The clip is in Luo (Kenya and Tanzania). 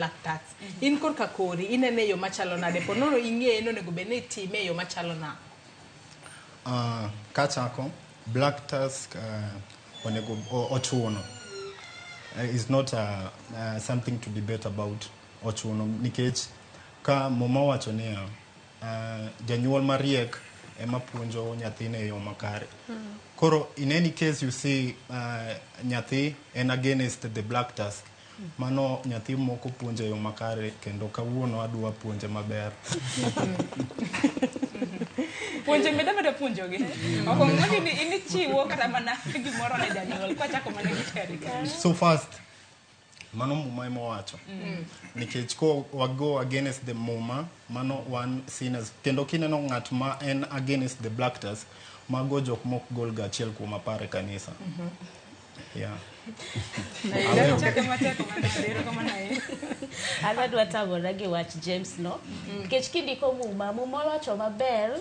Black tax. In korka kori inene e yo machalo nade? Po nono ing'eye ni onego bed ni itime e yo machalo nade? Kachako, black tax onego ochuno is not something to debate about. Ochuno nikech ka Muma wacho niya, janyuol mariek ema puonjo nyathine e yo makare. Koro in any case you see nyathi en against the black tax, mano nyathi moko puonjo e yo makare kendo kawuono adwa puonje maber. Puonje meda meda puonjogi. Ok ong'oni ni in ichiwo kata mana gimoro ne janyuol kwachako mana gi Terry. So first, mano Muma ema owacho. Nikech ko wa go against the Muma, mano wan sinners. Kendo kineno ng'at ma en against the black tax, mago jok mok gol ga 1% e kanisa. Yeah. Chake matek erokamano ahinya. An adwa tamora gi wach James no. Nikech kindiko Muma, Muma owacho maber.